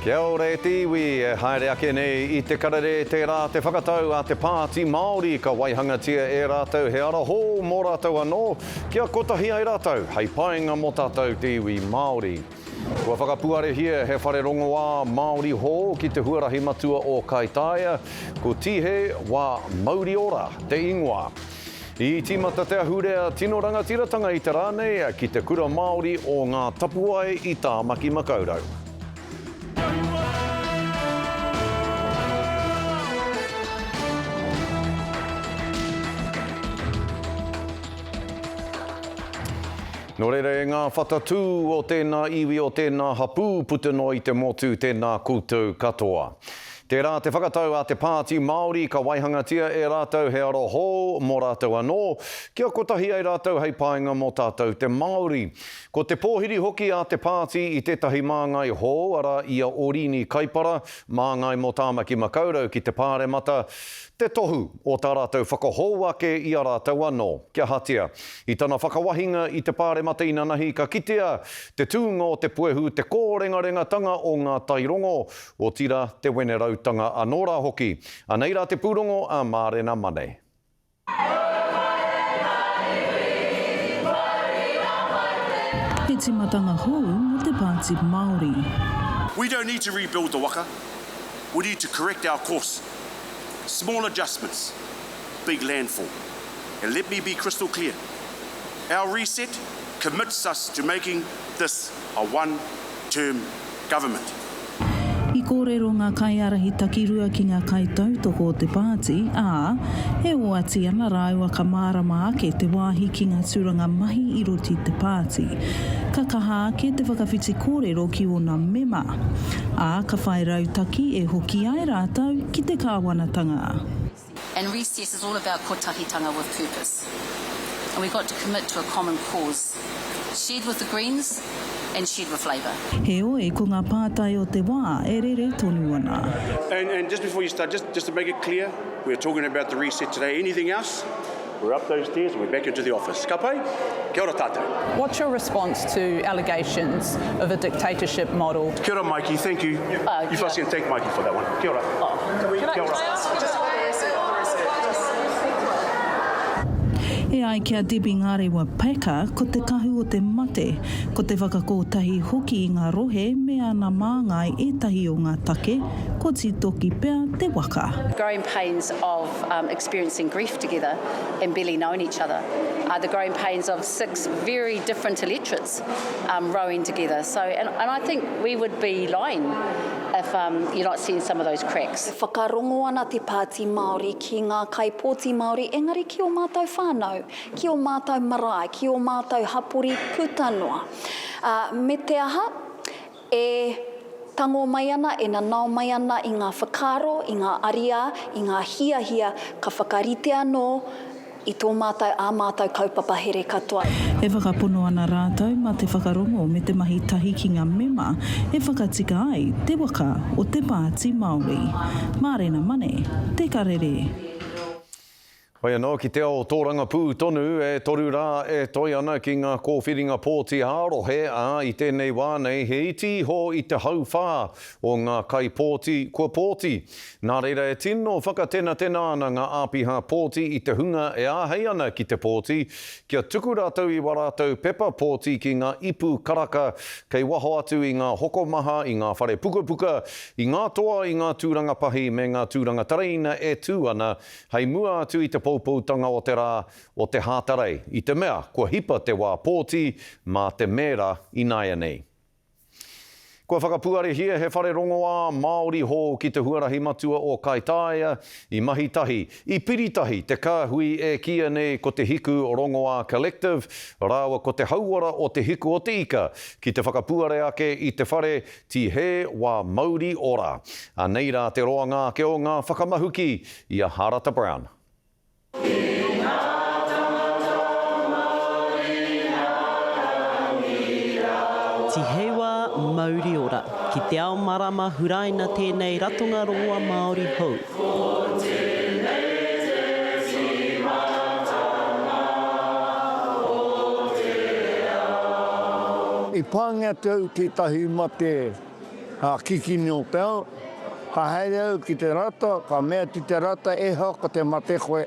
Kia ora e te iwi, e haere ake nei i te karere tērā te whakatau a te Pāti Māori ka waihangatia e rātou he ara hou mō rātou anō kia kotahi ai rātou hei painga mō tātou te iwi Māori. Kua whakapuarehia he whare rongoā Māori hou ki te huarahi matua o Kaitaia, ko Tihe Wā Mauri Ora te ingoa. I tīmata te ahurea tino rangatiratanga i te rā nei ki te Kura Māori o Ngā Tapuwae i Tāmaki Makaurau. Nō reira e ngā whatatū o tēnā iwi o tēnā hapū puta noa i te motu tēnā koutou katoa. Tērā te whakatau a te Pāti Māori ka waihangatia e rātou he ara hou mō rātou anō, kia kotahi ai rātou hei painga mō tātou te Māori. Ko te pōhiri hoki a te pāti i tētahi māngai hou, arā i a Orini Kaipara, māngai mō Tāmaki Makaurau ki te Pāremata, te tohu o tā rātou whakahou ake i a rātou anō. Kia ahatia? I tana whakawahinga i te Pāremata inanahi ka kitea te tūnga o te puehu, te kōrengarengatanga o ngā tairongo, otirā te wenerautanga anō rā hoki. Anei rā te pūrongo a Mārena Mane. He tīmatanga hou mō te Pāti Māori. We don't need to rebuild the waka, we need to correct our course. Small adjustments, big landfall. And let me be crystal clear, our reset commits us to making this a one-term government. I kōrero ngā kaiārahi takirua ki ngā kaitautoko o te pāti, ā, e oati ana rāua ka mārama ake te wāhi ki ngā tūranga mahi i roto i te pāti. Ka kaha ake te whakawhiti kōrero ki ōna mema, ā, ka whai rautaki e hoki ai rātou ki te kāwanatanga. And recess is all about kotahitanga with purpose. And we've got to commit to a common cause, shared with the Greens and shared with Labour. Heoi, ko ngā pātai o te wā e rere tonu ana. And, and just before you start, just, just to make it clear, we're talking about the reset today. Anything else, we're up those stairs and we're back into the office. Ka pai? Kia ora tātou. What's your response to allegations of a dictatorship model? Kia ora Mikey, thank you. Uh, you first can thank Mikey for that one. Kia ora. Oh. Can I, Kia ora. Can I ask just E ai ki a Debbie Ngarewa Packer, ko te kahu o te mate, ko te whakakotahi hoki i ngā rohe me ana māngai ētahi o ngā take, ko tītoki pea te waka. Growing pains of um, experiencing grief together and barely knowing each other. Uh, the growing pains of six very different electorates um, rowing together. So, and, and I think we would be lying if um, you're not seeing some of those cracks. E whakarongo ana te Pāti Māori ki ngā kaipōti Māori engari ki ō mātou whānau, ki ō mātou marae, ki ō mātou hapori puta noa. Ā, me te aha, e tango mai ana, e nanao mai ana i ngā whakaaro, i ngā ariā, i ngā hiahia ka whakarite anō i tō mātou, ā mātou kaupapa here katoa. E whakapono ana rātou mā te whakarongo me te mahi tahi ki ngā mema e whakatika ai te waka o te Pāti Māori. Mārena Mane, Te Karere. Hoi anō, ki te ao tōrangapū tonu, e toru rā e toe ana ki ngā kōwhiringa pōti ā-rohe, ā, i tēnei wā nei he iti iho i te hauwhā o ngā kaipōti kua pōti. Nā reira e tino whakatenatena ana ngā āpiha pōti i te hunga e āhei ana ki te pōti kia tuku rātou i wā rātou pepa pōti ki ngā ipu karaka kei waho atu i ngā hokomaha, i ngā whare pukapuka, i ngā toa, i ngā tūranga pahi me ngā tūranga tereina e tū ana hei mua atu i te poupoutanga o te rā o te Hātarei, i te mea kua hipa te wā pōti mā te mēra ināianei. Kua whakapuarehia he whare rongoā Māori hou ki te huarahi matua o Kaitāia, i mahi tahi, i piri tahi te kāhui e kīia nei ko Te Hiku Rongoā Collective rāua ko Te Hauora o Te Hiku o Te Ika ki te whakapuare ake i te whare Tihē Wā Mauri Ora. Anei rā te roanga ake o ngā whakamahuki i a Harata Brown. Tiheiwa mauri ora. Ki te ao marama huraina tēnei ratonga rongoa Māori hou. I pāngia atu au tētahi mate. Ngā kikini o te ao. Ka haere au ki te rata, ka mea atu te rata, e hoa ko te mate koe.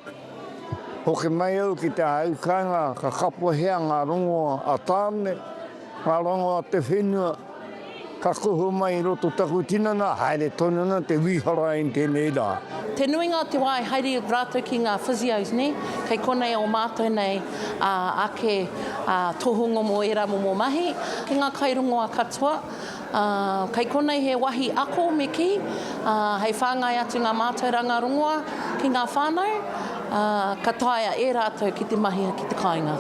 Hoki mai au ki te hau kāinga, ka kapohea ngā rongoa a Tāne, ngā rongoa a te whenua, ka kuhu mai i roto taku tinana, haere tonu ana te wīhara i tēnei rā. Te nuinga o te wā e haere rātou ki ngā physios nē, kei konei o mātou nei ake tohunga mō ērā momo mahi, ki ngā kairongoa katoa, Ā, kei konei he wahi ako me kī, ā, hei whāngai atu ngā mātauranga rongoā ki ngā whānau, ā, ka taea e rātou ki te mahi ki te kāinga.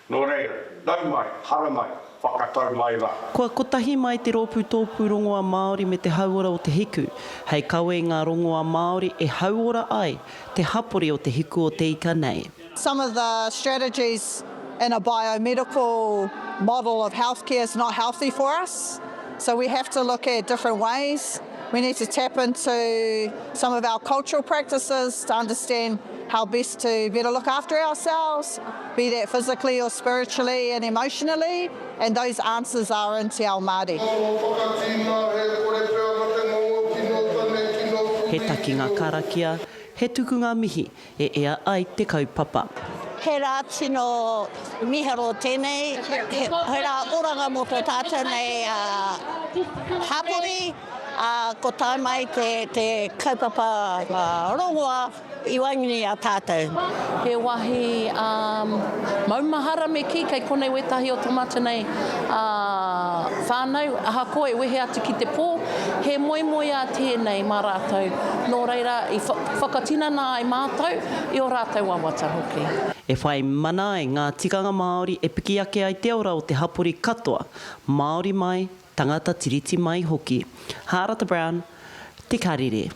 Nō reira, nau mai, haramai, whakatau mai rā. Kua kotahi mai te Rōpū Tōpū Rongoa Māori me te Hauora o Te Hiku hei kawe i ngā rongoa Māori e hauora ai te hapori o Te Hiku o Te Ika nei. Some of the strategies in a biomedical model of healthcare is not healthy for us, so we have to look at different ways. We need to tap into some of our cultural practices to understand how best to better look after ourselves, be that physically or spiritually and emotionally, and those answers are in Te Ao Māori. He takinga karakia, he tukunga mihi e ea ai te kaupapa. He rā tino miharo tēnei, he rā oranga mō tō tātou nei hapori, ā, ko tae mai te kaupapa rongoa i waenganui i a tātou. He wahi maumahara me kī, kei konei wētahi o tō mātou nei whānau, ahakoa e wehe atu ki te pō, he moemoeā tēnei mā rātou, nō reira i whakatinana ai mātou i ō rātou wawata hoki. E whai mana ai ngā tikanga Māori e piki ake ai te ora o te hapori katoa, Māori mai, tangata Tiriti mai hoki. Hārata Brown, Te Karere.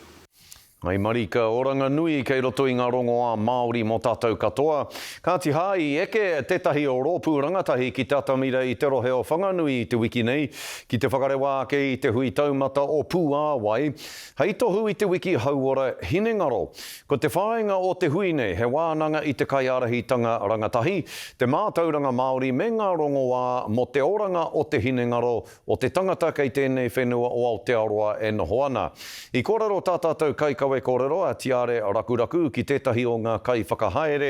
Hai marika oranga nui kei roto i ngā rongoā Māori mō tātou katoa. Kāti hā, i eke tētahi o rōpū rangatahi ki te atamira i te rohe o Whanganui i te wiki nei ki te whakarewa ake i te hui taumata o Pūāwai hei tohu i te wiki hauora hinengaro. Ko te whāinga o te hui nei he wānanga i te kaiārahitanga rangatahi, te mātauranga Māori me ngā rongoā mō te oranga o te hinengaro o te tangata kei tēnei whenua o Aotearoa e noho ana. I kōrero tā tātou kaikawe kōrero a Tiare Rakuraku ki tētahi o ngā kaiwhakahaere,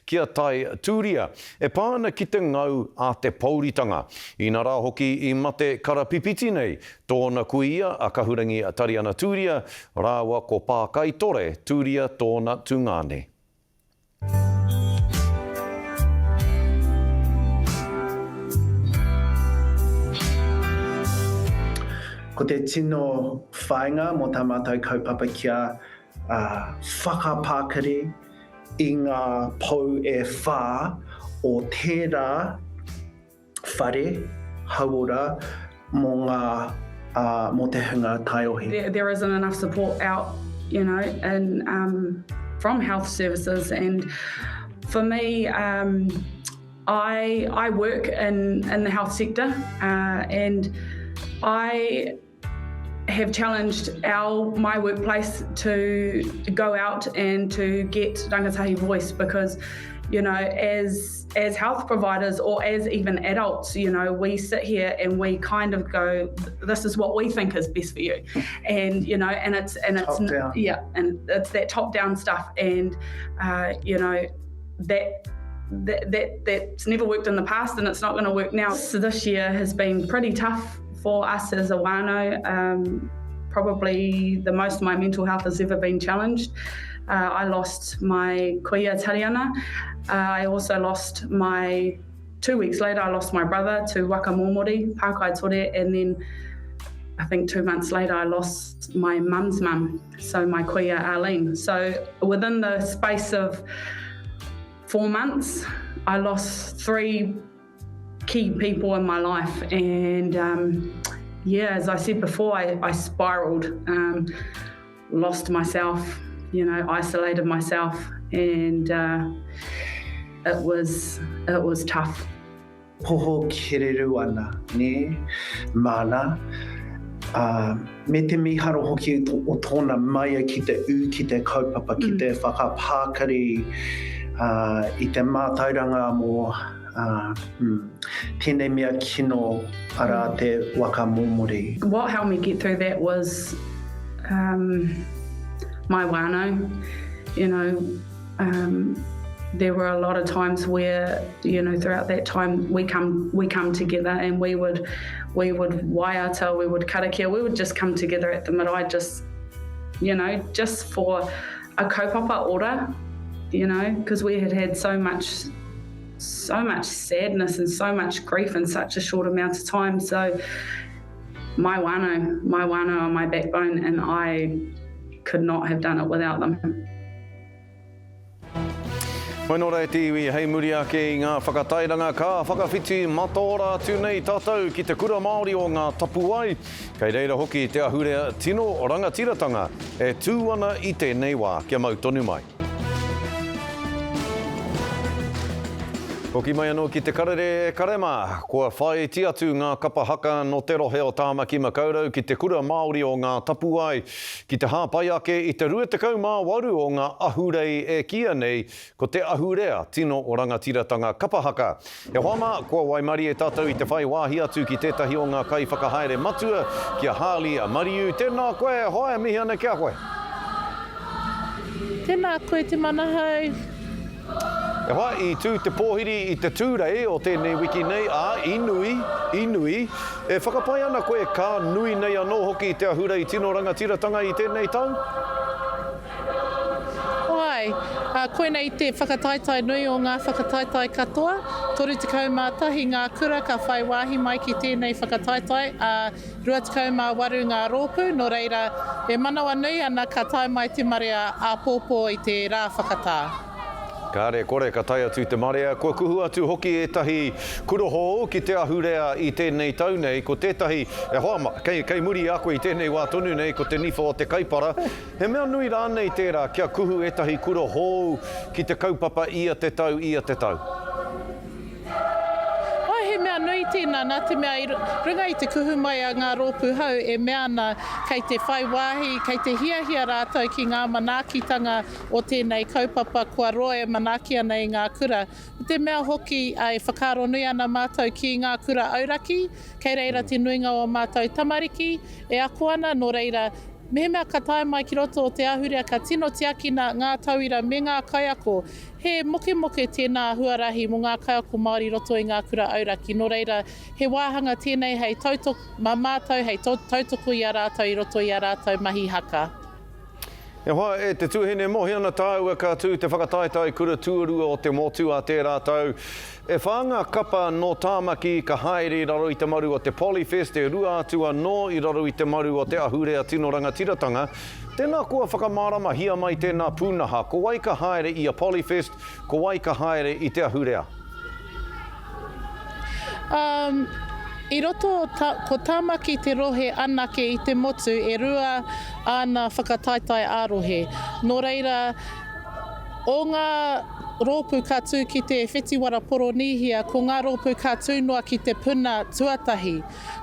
ki a Tai Tūria, e pā ana ki te ngau a te pouritanga. Inarā hoki i mate karapipiti nei tōna kuia a Kahurangi Tariana Tūria rāua ko Pākaitore Tūria tōna tungāne. Ko te tino whāinga mō tā mātou kaupapa kia whakapākari i ngā pou e whā o tērā whare hauora mō ngā, ā, mō te hunga taiohi. There, there isn't enough support out, you know, in, um, from health services and for me, um, I, I work in, in the health sector uh, and I have challenged our my workplace to go out and to get rangatahi voice because you know as as health providers or as even adults you know we sit here and we kind of go this is what we think is best for you and you know and it's and it's yeah and it's that top down stuff and uh, you know that that, that that's never worked in the past and it's not going to work now. So this year has been pretty tough for us as a whānau. Um, probably the most my mental health has ever been challenged. Uh, I lost my kuia Tariana. Uh, I also lost my, two weeks later, I lost my brother to Waka Mōmori, Pākai Tore, and then I think two months later, I lost my mum's mum, so my kuia Arlene. So within the space of four months, I lost three key people in my life. And um, yeah, as I said before, I, I spiraled, um, lost myself, you know, isolated myself, and uh, it was it was tough. Poho kereru ana, nē, māna, ā, me te mīharo hoki o tōna maia ki te ū ki te kaupapa, ki te whakapākari i te mātauranga mō. Tēnei mea kino arā te waka mōmori. What helped me get through that was um, my whānau. You know, um, there were a lot of times where, you know, throughout that time we come we come together and we would we would waiata, we would karakia, we would just come together at the marae just, you know, just for a kaupapa ora, you know, because we had had so much so much sadness and so much grief in such a short amount of time. So my whānau, my whānau are my backbone and I could not have done it without them. Mai nō rā e te iwi, hei muri ake i ngā whakatairanga ka whakawhiti mataora atu nei tātou ki te Kura Māori o Ngā Tapuwae, kei reira hoki te ahurea tino rangatiratanga e tū ana i tēnei wā. Kia mau tonu mai. Hoki mai anō ki te karere e kare mā, kua whāiti atu ngā kapa haka nō te rohe o Tāmaki Makaurau ki te Kura Māori o Ngā Tapuwae ki te hāpai ake i te 28 o ngā ahurei e kīia nei ko te ahurea tino rangatiratanga kapa haka. E hoa mā, kua waimarie tātou i te whai wāhi atu ki tētahi o ngā kaiwhakahaere matua, ki a Harley Mariu. Tēnā koe e hoa, e mihi ana ki a koe. Tēnā koe Te Manahau. E hoa, i tū te pōhiri i te Tūrei o tēnei wiki nei, ā, i nui, i nui. E whakapae ana koe ka nui nei anō hoki te ahurei tino rangatiratanga i tēnei tau? Āe, ā, koinei te whakataetae nui o ngā whakataetae katoa. 31 ngā kura ka whai wāhi mai ki tēnei whakataetae, ā, 28 ngā rōpū, nō reira, e manawanui ana ka tae mai te marea āpōpō i te rā whakatā. Kāre kore ka tae atu te marea, kua kuhu atu hoki ētahi kura hou ki te ahurea i tēnei tau nei, ko tētahi, e hoa ma, kei, kei muri i a koe i tēnei wā tonu nei, ko te niwha o te kaipara. He mea nui rānei tērā kia kuhu ētahi kura hou ki te kaupapa ia te tau, ia te tau? Āe, he mea nui tēnā, nā te mea i runga i te kuhu mai a ngā rōpū hou e mea ana kei te whai wāhi, kei te hiahia rātou ki ngā manaakitanga o tēnei kaupapa kua roa e manaaki ana i ngā kura. Ko te mea hoki e whakaaro nui ana mātou ki ngā kura auraki, kei reira te nuinga o ā mātou tamariki e ako ana, nō reira, mehemea ka tae mai ki roto o te ahurea ka tino tiakina ngā tauira me ngā kaiako. He mokemoke tēnā huarahi mō ngā kaiako Māori i roto i ngā kura auraki, nō reira, he wāhanga tēnei hei tautoko, mā mātou hei tautoko i a rātou i roto i a rātou mahi haka. E hoa, e te tuahine, mohi ana tāua ka tū te whakataetae kura tuarua o te motu a tērā tau. E whā ngā kapa nō Tāmaki ka haere i raro i te maru o te Polyfest, e rua atu anō i raro i te maru o te ahurea tino rangatiratanga. Tēnā koa whakamāramahia mai tēnā pūnaha, ko wai ka haere i a Polyfest, ko wai ka haere i te ahurea? Um, i roto o ta, ko Tāmaki te rohe anake i te motu e rua āna whakataetae ā-rohe. Nō reira, o ngā rōpū ka tū ki te Whetiwara Poronīhia, ko ngā rōpū ka tū noa ki te puna tuatahi.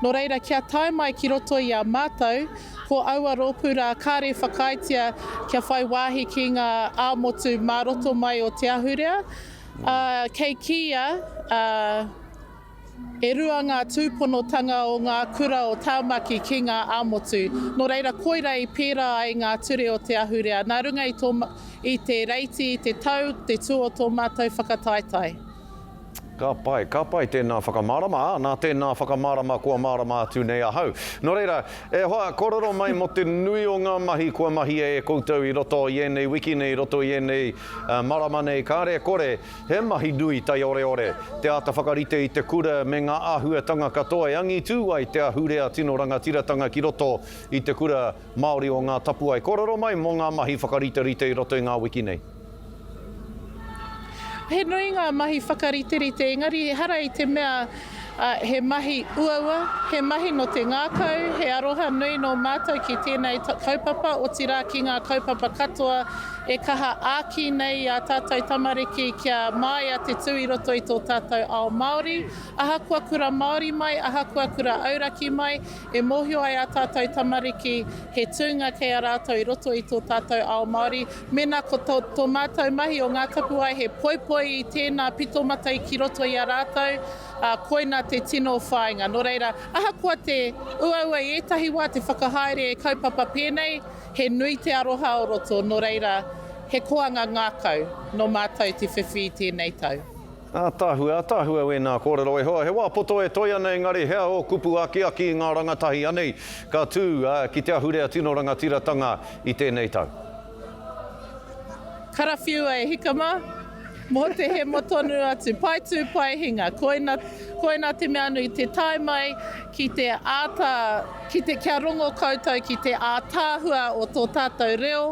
Nō reira, kia tae mai ki roto i a mātou, ko aua rōpū rā kāre whakaaetia kia whai wāhi ki ngā ā-motu mā roto mai o te ahurea, Ā, kei kīia, ā, e rua ngā tūponotanga o ngā kura o Tāmaki ki ngā ā-motu. Nō reira, koira i pērā ai ngā ture o te ahurea, nā runga i tō, i te reiti, i te tau, te tū o tō mātou whakataetae. Ka pai, ka pai tēnā whakamārama, ā, nā tēnā whakamārama kua mārama atu nei ahau. Nō reira, e hoa, kōrero mai mō te nui o ngā mahi kua mahia e koutou i roto i ēnei wiki nei, i roto i ēnei marama nei, kāre e kore, he mahi nui taioreore te āta whakarite i te kura me ngā āhuatanga katoa e angitū ai te ahurea tino rangatiratanga ki roto i te kura Māori o Ngā Tapuae. Kōrero mai mō ngā mahi whakariterite i roto i ngā wiki nei. He nui ngā mahi whakariterite, engari ehara i te mea he mahi uaua, he mahi nō te ngākau, he aroha nui nō mātou ki tēnei kaupapa, otirā ki ngā kaupapa katoa. e kaha āki nei i ā tātou tamariki kia māia te tū i roto i tō tātou ao Māori. Ahakoa kura Māori mai, ahakoa kura auraki mai, e mōhio ai ā tātou tamariki he tūnga kei a rātou i roto i tō tātou ao Māori. Mēnā ko tō, tō mātou mahi o Ngā Tapuwae he poipoi i tēnā pito mata ki roto i a rātou, ā, koina te tino whāinga. Nō reira, ahakoa te uaua i ētahi wā te whakahaere kaupapa pēnei, he nui te aroha o roto, nō reira, he koanga ngākau nō mātou te whiwhi i tēnei tau. Ātaahua, ātaahua wēnā kōrero e hoa. He wā poto e toe ana engari hea ō kupu akiaki i ngā rangatahi anei ka tū ki te ahurea tino rangatiratanga i tēnei tau. Karawhiua e hika mā, mō te hemo tonu atu, pai tū pai hinga, koina, koina te mea nui, te tae mai ki te āta, ki te, kia rongo koutou ki te ātaahua o tō tātou reo,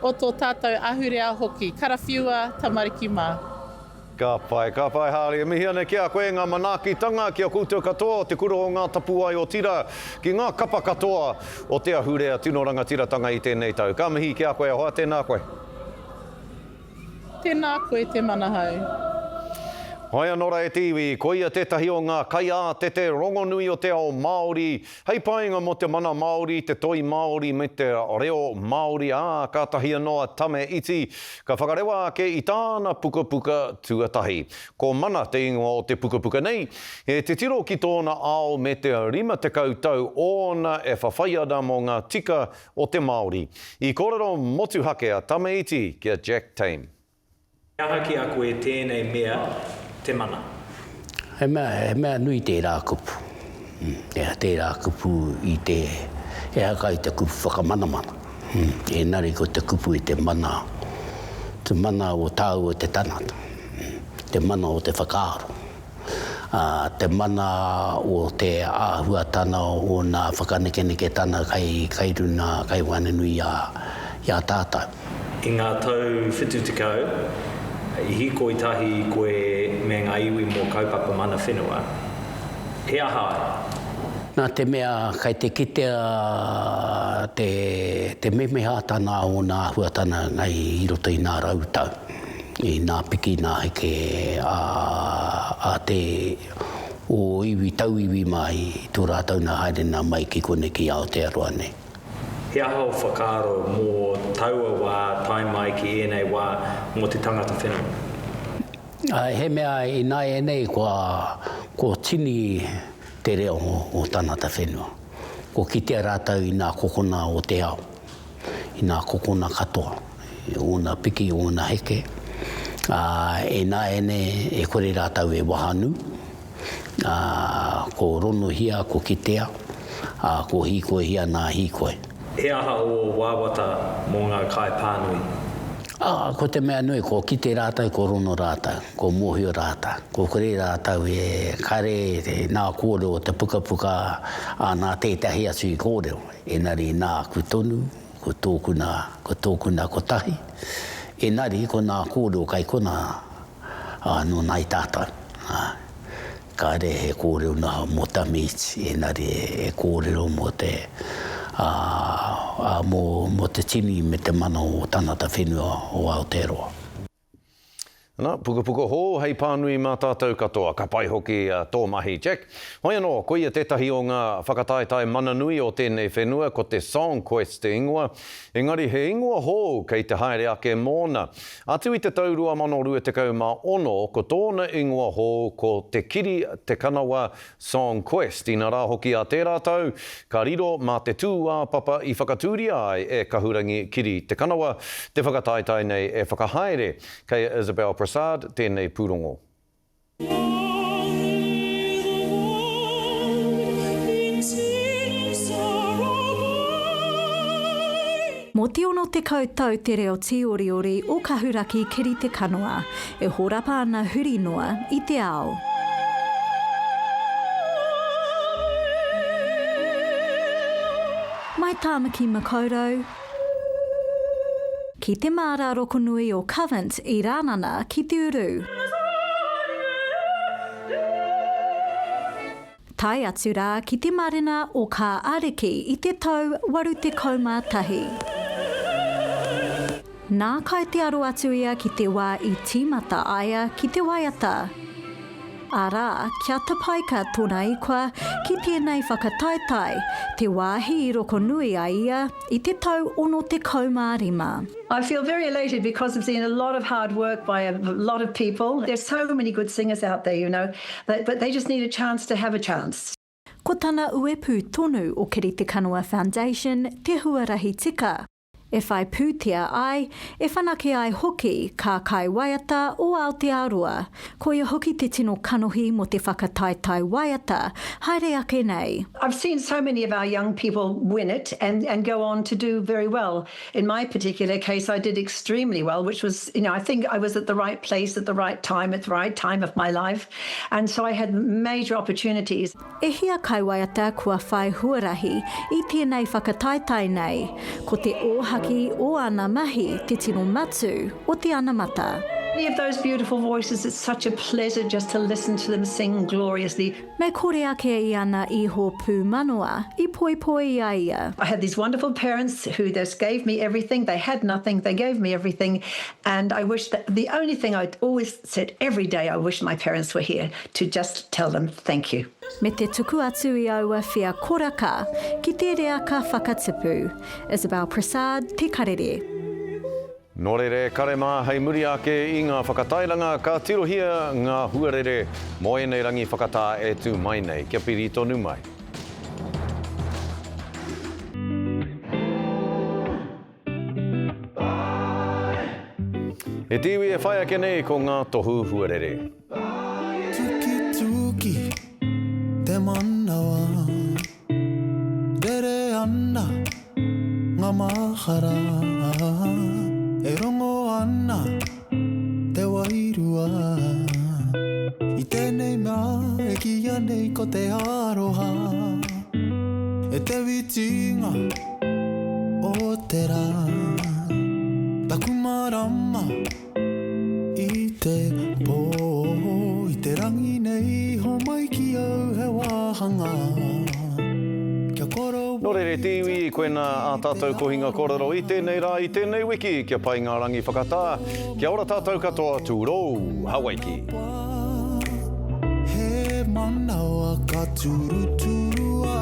o tō tātou ahurea hoki. Karawhiua tamariki mā. Ka pai, ka pai Harry. E mihi ana ki a koe ngā manaakitanga ki a koutou katoa o Te Kura o Ngā Tapuwae otirā, ki ngā kapa katoa o te ahurea tino rangatiratanga i tēnei tau. Ka mihi ki a koe e hoa, tēnā koe. Tēnā koe Te Manahau. Hoi anō rā e te iwi, koia tētahi o ngā kaiātete rongonui o te ao Māori, Hei painga mō te mana Māori, te toi Māori me te reo Māori, ā, kātahi anō a Tame Iti ka whakarewa ake i tāna pukapuka tuatahi. Ko Mana te ingoa o te pukapuka nei, he titiro ki tōna ao me te 50 tau ōna e whawhai ana mō ngā tika o te Māori. I kōrero motuhake a Tame Iti ki a Jack Tame. He aha ki a koe tēnei mea te mana? He mea, he mea nui tērā kupu. Tērā kupu i te, ehaka i te kupu whakamanamana. Engari ko te kupu i te mana, te mana o tāua te tangata, te mana o te whakaaro. Te mana o te āhuatana o nā whakanekeneketana kai, kai runa, kai waenganui i a, i a tātou. I ngā tau 70, i hīkoi tahi koe me ngā iwi mō kaupapa mana whenua. He aha ai? Nā te mea kai te kitea te, te memehatana o nā āhuatana i roto i nā rautau. I nā piki nā heke a, a te o iwi tauiwi mā i tō rātou nā haere nā mai ki konei ki Aotearoa nei. He aha ō whakaaro mō taua wā tae mai ki ēnei wā mō te tangata whenua? Āe, he mea ināianei kua, kua tini te reo o tangata whenua. Kua kitea rātou i nā kokona o te ao. i ngā kokona katoa, ōna piki, ōna heke, ā, ināiane e kore rātou e wahanu, ā, ko ronohia, ko kitea, ā, ko hīkoihia nā hīkoi. He aha ō wawata mō ngā kaipānui? Ā, ko te mea nui, ko kite rātou, ko rono rātou, ko mōhio rātou, ko kore rātou e kare nā kōrero o te pukapuka, ā, nā tētahi atu i kōrero. Engari nāku tonu, ko tōku nā, ko tōku nā kotahi, engari ko nā kōrero kai konā, ā, nō nāi tātou, ā, kāre he kōrero noa mō Tame Iti, engari he kōrero mō te, ā, ā, mō, mō te tini me te mana o tangata whenua o Aotearoa. Ana, pukapuka hou hei pānui mā tātou katoa. Ka pai hoki tō mahi, Jack. Hoi anō, koia tētahi o ngā whakataetae mana nui o tēnei whenua, ko te Song Quest te ingoa. Engari he ingoa hou kei te haere ake mōna. Atu i te tau 2026, ko tōna ingoa hou ko Te Kiri Te Kanawa Song Quest, inarā hoki a tērā tau, ka riro mā te tūāpapa i whakatūria ai e Kahurangi Kiri Te Kanawa te whakataetae nei e whakahaere. Kei a Isabel Prasad tēnei pūrongo. Mō te 60 tau te reo tīoriori o Kahuraki Kiri Te Kanoa e hōrapa ana huri noa i te ao. Mai Tāmaki Makaurau ki te māra rokonui o Covent i Rānana ki te uru. Tae atu rā ki te marena o Kā Ariki i te tau 81. Nā kai te aro atu ia ki te wā i tīmata aia ki te waiata. Arā, kia tapaika tōna ikoa ki tēnei whakataetae, te wāhi i rokonui a ia i te tau 65. I feel very elated because I've seen a lot of hard work by a lot of people. There's so many good singers out there, you know, that, but they just need a chance to have a chance. Ko tana uepū tonu o Kiri Te Kanawa Foundation te huarahi tika e whai pūtea ai, e whanake ai hoki kā kaiwaiata o Aotearoa. Koia hoki te tino kanohi mō te whakataetae waiata haere ake nei. I've seen so many of our young people win it and, and go on to do very well. In my particular case, I did extremely well, which was, you know, I think I was at the right place at the right time, at the right time of my life. And so I had major opportunities. E hia kaiwaiata kua whai huarahi i tēnei whakataetae nei, ko te ōhaki o āna mahi te tino matū o te anamata. Many of those beautiful voices, it's such a pleasure just to listen to them sing gloriously. Me kore ake i ana iho pūmanawa i poipoi i a ia. I had these wonderful parents who just gave me everything, they had nothing, they gave me everything, and I wish that the only thing I always said every day I wish my parents were here to just tell them thank you. Me te tuku atu i aua wheakoraka ki te reaka whakatipu. Isabel Prasad, Te Karere. Nō reira e kare mā, hei muri ake i ngā whakatairanga ka tirohia ngā huarere mō ēnei rangi whakatā e tū mai nei. Kia piri tonu mai. E te iwi e whai ake nei ko ngā tohu huarere. Tukituki te manawa Rere ana ngā mahara E rongo ana te wairua I tēnei mea e kīia nei ko te aroha E te whitinga o te rā Taku marama i te pō I te rangi nei homai ki au he wāhanga Kia koroua Nō reira e te iwi, koinā ā tātou kohinga kōrero i tēnei rā, i tēnei wiki, kia pai ngā rangi whakatā, kia ora tātou katoa, tūrou, Hawaiki! He manawa ka turuturua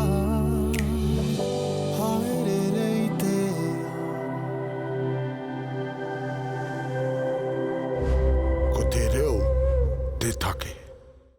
Haerere i te Ko te reo te take.